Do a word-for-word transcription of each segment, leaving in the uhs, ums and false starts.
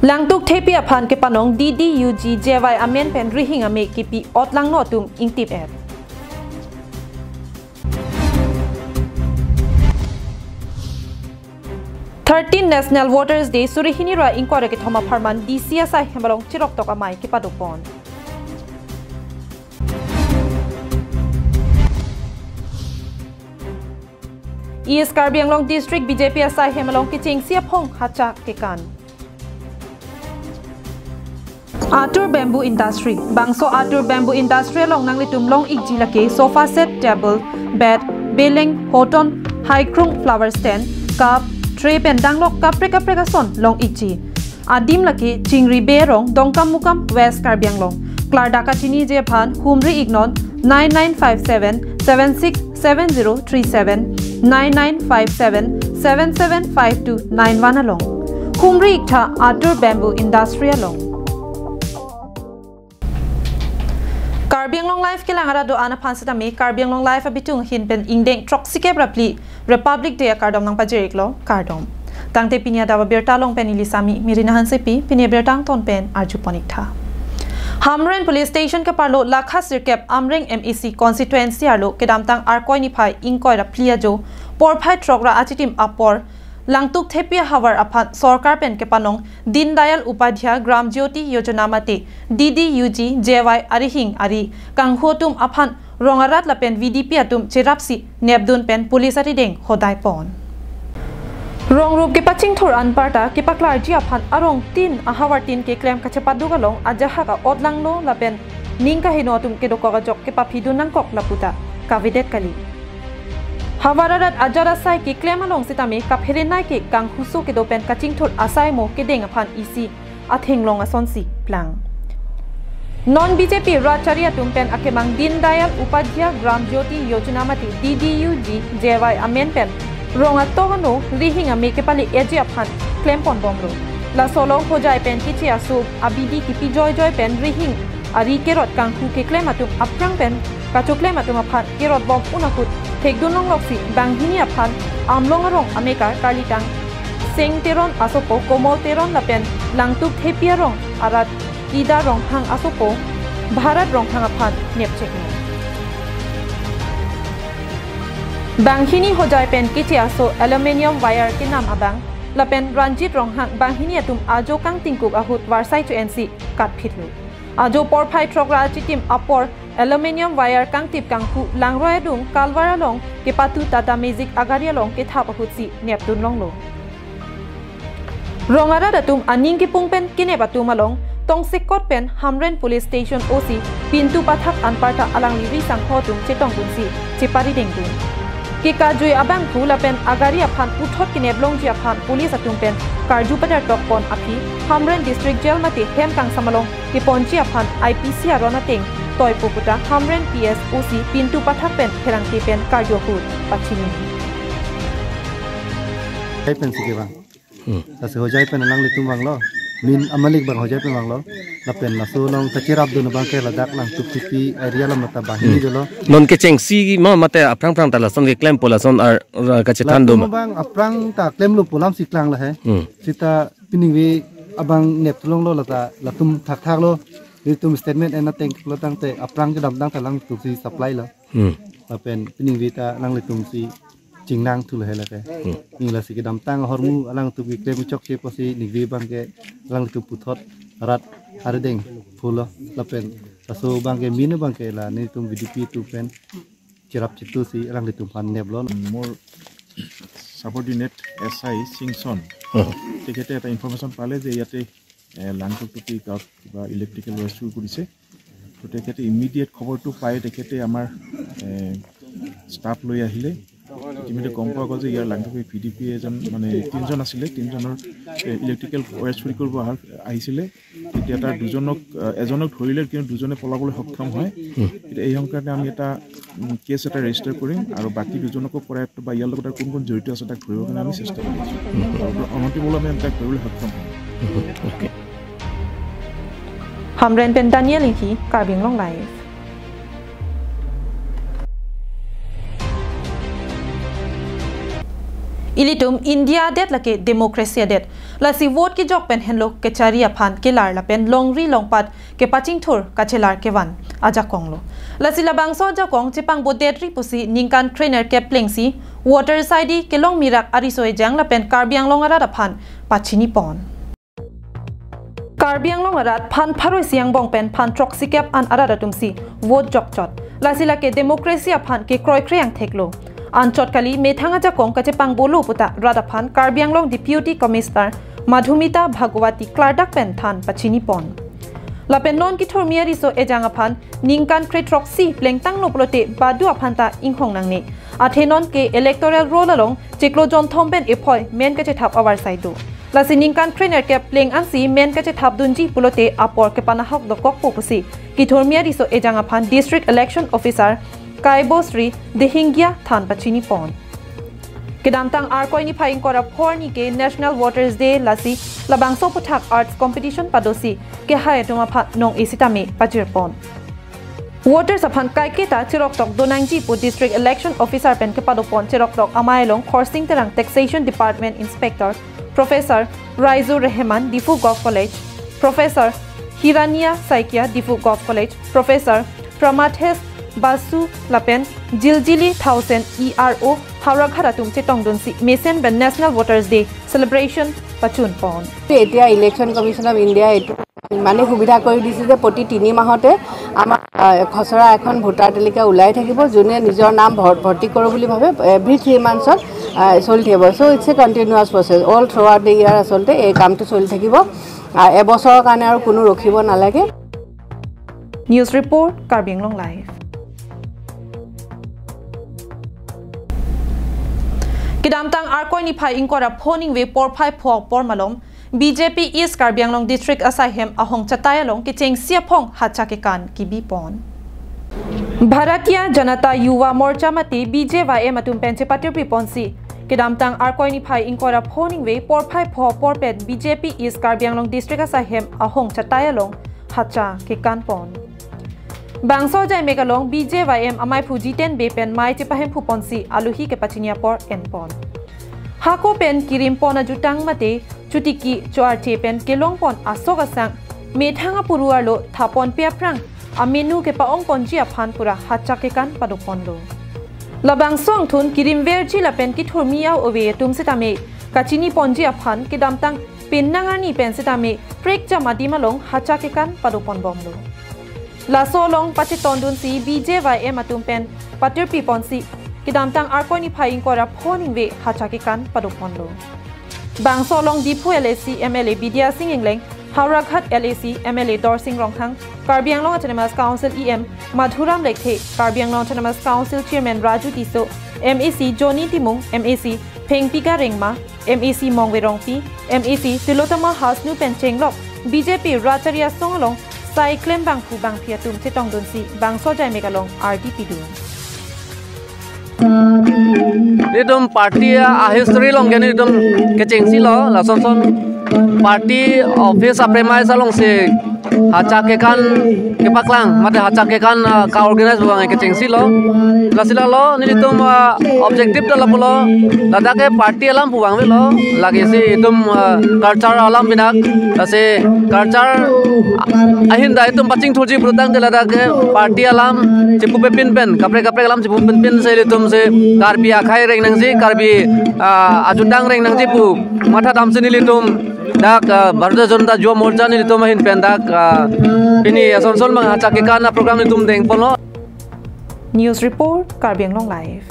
Langtuk thepi aphan kepanong D D U G J Y amen pen rihing ame kipi otlangno atum ingtip-et. Thirteen National Voters Day, suri hini ra ingkoi ra kethom apharman D C asai hem along chiroktok amei kepadopon. East Karbi Anglong District B J P asai hem along kechengsi aphong hacha kekan. Atur Bamboo Industry. Bangso Atur Bamboo Industry along nanglitum long-ikji lake sofa set, table, bed, beleng, hoton, haikrung, flower stand, cup, tray pen danglok kaprek kaprek ason long-ikji. Adim lake Chingri Bey arong, Dongkamukam, West Karbi Anglong. Klardak kachiniji aphan humri-iknon nine nine five seven seven six seven zero three seven, nine nine five seven seven seven five two nine one along. Humri-iktha Atur Bamboo Industry along. Karbi Anglong Live kelang arat do-an aphan sitame Karbi Anglong Live abitung ahin pen ingdeng throksikep ra phli Republic Day akardom nangpajir-iklo, kardom. Tangte pini adap abirta along pen neli Sami Mirina Hansepi, pini abirta angton pen arjupon-iktha. Hamren Police Station keparlo Lakha sirkep Amreng M A C constituency arlo kedamtang Arkoi niphai ingkoi ra phli ajo porphai throk ra achitim apor langtuk thepi ahavar aphan sorkar pen kepanong Deen Dayal Upadhyaya Gram Jyoti Yojana mate D D U G J Y arihing ari kanghu atum aphan rong arat lapen V D P atum cherapsi nepdun pen police arideng hodai pon. Rong rup kepachingthur anparta kepaklarji aphan arong tin ahavar tin keklem kachepaduk along ajahak a-otlangno lapen ning kaheno atum kedokok ajok kepaphidun nangkok laputa kavedet kali. Havar arat ajat asai keklem along sitame kapherenei ke kanghuso kedo pen kachingthur asai mo kedeng aphan isi athenglong asonsi plang. Non B J P rat chari atum pen akemang Deen Dayal Upadhyaya Gram Jyoti Yojana mate D D U G J Y amen pen rong atok ano rihing ame kepale-eji aphan klempon bomlo. Laso along Hojai pen keche aso abidi kipi joijoi pen rihing ari kerot kanghu keklem atum aphrang pen kachoklem atum aphan kerot bom un ahut thekdun longloksi banghini aphan Amlong arong amekar karlitang Seng Teron asopo Komol Teron lapen langtuk thepi arong arat Ida Ronghang asopo Bharat Ronghang aphan nepchekno. Banghini Hojai pen keche aso aluminium wire kenam abang lapen Ranjit Ronghang banghini atum ajo kangtingkuk ahut varsai cho-ensi katphitlo. Ajo porphai throk ra achitim apor aluminium wire kangtip kanghu langroi adung kalvar along kepatu Tata Magic agari along kethap ahutsi nepdun longlo. Rong arat atum aning kepung pen kenep atum along tongsekot pen Hamren Police Station O C Pintu Pathak anparta alangli risangho atum chetongdunsi cheparidengdun. Kekajui abangphu lapen agari aphan puthot kenep longji aphan police atum pen karju padartok pon aphi Hamren District Jail mate hem kangsam along keponji aphan I P C aron ateng toipo puta Hamren P S O C Pintu Pathak pen pherangke pen karju ahut pachini. Hojai pensi kevang. Hmm. Lasi Hojai pen alanglitum vanglo. Min amalik abang Hojai pen vanglo. Lapen laso along kachirapdun abang ke ladak langtuk thepi area alam ta banghini Hmm. jolo. Non kechengsi ma mate aphrang phrang ta lason keklempo lason ar, ar kachethan do Latum ma. Abang aphrang ta klemlo pu alamsi klang lahai. Hmm. Sita piningve abang nepthu longlo lata latum thakthaklo. Nelitum statement en ateng lo tangte aphrang kedamtang ta langtuksi supply lo. Hmm. Lapen piningve ta alanglitumsi chingnangthu lahai lake. Hmm. Ning lasi kedamtang ahormu alangtum keklem chokche pusi ningve abang ke alanglitum puthot rat arideng phulo lapen laso abang ke min abang ke la nelitum V D P atum pen cherap chetusi alanglitum aphan neplo. More subordinate S I Singson, Hmm. তেখেতে এটা ইনফৰমেশ্যন পালে যে ইয়াতে, এ, লাংটুকটুকি গাঁৱত কিবা electrical wire চুৰ কৰিছে। তো তেখেতে ইমিডিয়েট খবৰটো পাই তেখেতে আমাৰ, এ, ষ্টাফ লৈ আহিলে। ইতিমধ্যে গম পোৱা গ'ল যে ইয়াৰ লাংটুকি ভি ডি পি এজন, মানে, তিনিজন আছিলে, তিনিজনৰ, এ, ইলেক্ট্ৰিকেল ৱায়াৰ চুৰি কৰিব অহা, আহিছিলে। তেতিয়া তাৰ দুজনক, আহ, এজনক ধৰিলে, কিন্তু দুজনে পলাবলৈ সক্ষম হয়। হুম। এতিয়া এই সংক্ৰান্তে আমি এটা, উম, কেছ এটা ৰেজিষ্টাৰ কৰিম আৰু বাকী দুজনকো কৰায়ত্ত বা ইয়াৰ লগত আৰু কোন কোন জড়িত আছে তাক ধৰিবৰ কাৰণে আমি চেষ্টা কৰি আছোঁ। হুম। আৰু অনতিপলমে আমি তাক ধৰিবলৈ সক্ষম হ'ম। হুম, okay. Hamren pen Daniel Inghi, Karbi Anglong Live. Ilitum India adet lake democracy adet. Lasi vote kejok pen henlo kechari aphan kelar lapen longri longpat kepachingthur kachelar kevan ajakong lo. Lasi labangso ajakong chepangbodet ri pusi ningkan krenerkep plengsi voter saidi kelong mirak ariso ejang lapen Karbi Anglong arat aphan pachini pon. Karbi Anglong arat phan pharo isi angbong pen phan throksikep an arat atumsi vote jokchot. Lasi lake democracy aphan kekroikre angthek lo. Anchot kali methang ajakong kachepangbo lo puta rat aphan Karbi Anglong Deputy Commissioner Madhumita Bhagwati klardak pen than pachini pon. Lapen non kethurmi ariso ejang aphan ningkan krethroksi plengtanglo pulote badu aphan ta inghong nangne. Athe non ke electoral roll along chiklo jonthom pen ephoi men kachethap avarsai do. Lasi ningkan krenerkep pleng ansi men kachethap dunji pulote apor kepanahok dokokpo pusi kethurmi ariso ejang aphan District Election Officer Kaibo Sri Dehinggia than pachini pon. Kedamtang Arkoi niphai ingkoi ra pho arni ke National Voters Day, lasi labangso aphuthak arts competition padosi kehai atum aphan nong-e sitame pajir pon. Voters aphan kaiketa cheroktok donangji pu District Election Officer pen kepado pon cheroktok amei along Khorsing Terang, Taxation Department Inspector Professor Raizur Rehman, Diphu Govt College, Professor Hirania Saikia, Diphu Govt College, Professor Pramathes Basu lapen Jiljili Thaosen, E R O Howraghat atum chetongdunsi mesen pen National Voters Day celebration pachun pon. এতিয়া election commission of ইণ্ডিয়াই এইটো ইমানেই সুবিধা কৰি দিছে যে প্ৰতি তিনি মাহতে আমাৰ, আহ, খচৰা এখন ভোটাৰ তালিকা ওলাই থাকিব। যোনে নিজৰ নাম ভৰ-, ভৰ্তি কৰোঁ বুলি ভাবে, এভৰি থ্ৰী মান্থছত, আহ, চলি থাকিব। So it's a continuous process, all throughout the year আচলতে এই কামটো চলি থাকিব। আহ, এবছৰৰ কাৰণে আৰু কোনো ৰখিব নালাগে। News report, Karbi Anglong Live. Kedamtang Arkoi niphai ingkoi ra pho ningve porphai pho apor malom B J P East Karbi Anglong District asaihem ahong chatai along kechengsi aphong hacha kekan kebi pon. Bharatiya Janata Yuva Morcha mate B J Y M atum pen chepatirpi ponsi kedamtang Arkoi niphai ingkoi ra pho ningve porphai pho apor pen B J P East Karbi Anglong District asaihem ahong chatai along hacha kekan pon. Bangso ajaimek along B J Y M amaiphu Jiten Bey pen mei chepahemphu ponsi aluhi kepachini apor en pon. Hako pen kirim pon ajutang mate chutiki cho-arche pen kelong pon asok asang methang apuru arlo tha ponpe aphrang amenu kepa-ong ponji aphan pura hacha kekan pado ponlo. Labangso angthun kirim verji lapen kethurmi a-ove atum sitame kachini ponji aphan kedamtang Penang arni pen sitame prekjam adim along hacha kekan pado pon bomlo. Laso along pachetondunsi B J Y M atum pen patirpi ponsi kedamtang Arkoi niphai ingkoi ra pho ningve hacha kekan pado ponlo. Bangso along Diphu L A C M L A Bidya Sing Engleng, Howraghat L A C M L A Dorsing Ronghang, Karbi Anglong Autonomous Council E M Madhuram Lekthe, Karbi Anglong Autonomous Council Chairman Raju Tisso, M A C Johnny Timung, M A C Phengpika Rengma, M A C Mongve Rongpi, M A C Tilottama Hasnu pen chenglok B J P rat chari asong along sai klem bangphu bangphi atum chetongdunsi bangso ajaimek along ardi pidun. Itum party a-history along ke itum kechengsi lo, lasonson party office a-premise alongsi hacha kekan kepaklang, mate hacha kekan, ah, ka-organize pu abang kechengsi lo. Lasi lalo nelitum, ah, objective ta lapulo, ladak ke party alam pu abang avelo, lake si itum, ah, culture alam pinak, lasi culture, ah, ahin ta itum pachingthurji pulotangte ladak ke party alam chepupepin pen, kaprek kaprek alam chepupepin si ilitum si Karbi akhei reng nangji, Karbi, ah, ajutang reng nangji pu matha damsi nelitum dak, ah, Bharatiya Janata Yuva Morcha nelitum ahin pen dak, ah, pini asonson abang hacha kekan a-program nelitum dengponlo. News report, Karbi Anglong Live.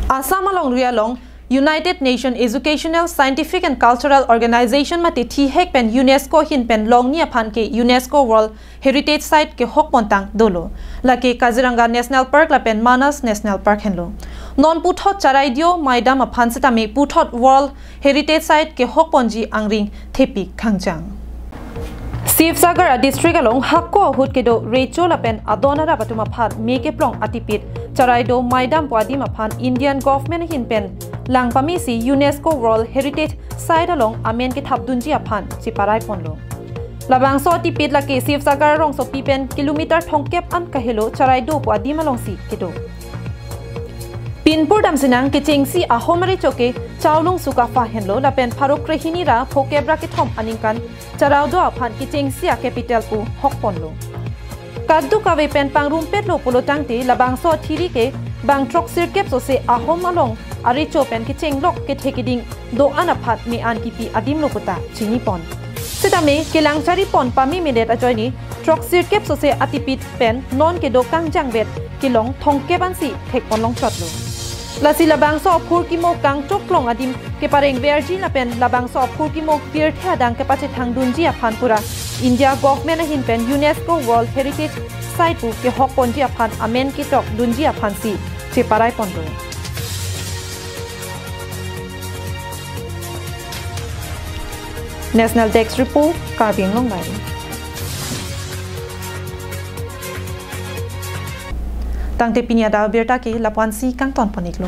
Assam alongri along United Nation Educational, Scientific and Cultural Organization mate thihek pen UNESCO ahin pen longni aphan ke UNESCO World Heritage Site kehok pontang dolo. Lake Kaziranga National Park lapen Manas National Park henlo. Non puthot Charaideo Maidam aphan sitame puthot World Heritage Site kehok ponji angring thepik khangjang. Sivsagar a-district along hako ahut kedo recho lapen adon arap atum aphan me keplong atipit Charaideo Maidam pu adim aphan Indian government ahin pen lang pamesi UNESCO World Heritage Site along amen kethapdunji aphan cheparai ponlo. Labangso atipit lake Sivsagar rongsopi pen kilometer thongkep an kahelo Charaidou pu adim alongsi kedo. Pinpur damsinang kechengsi ahom arecho ke Chaolung Sukapha henlo lapen pharo krehini ra phokep ra kethom aningkan Charaidou aphan kechengsi a-capital pu hokponlo. Kadokave pen pangrumpetlo pulo tangte labangso athiri ke bang throksirkep sose ahom along arecho pen kechenglok kethe keding do-an aphan me-an kipi adimlo puta chinipon. Sitame kelang charipon pamemedet ajoine throksirkep sose atipit pen non kedo kangjangvet kelong thongkep ansi thekpon longchotlo. Lasi labangso aphurkimo kangchoklong adim keparengverji lapen labangso aphurkimo pirthe adang kepachethangdunji aphan pura India government ahin pen UNESCO World Heritage Site pu kehokponji aphan amen ketokdunji aphansi cheparaiponlo. National Desk Report, Karbi Anglong Live. Tangte pini adap abirta ke lapu-ansi kangtonpon-iklo.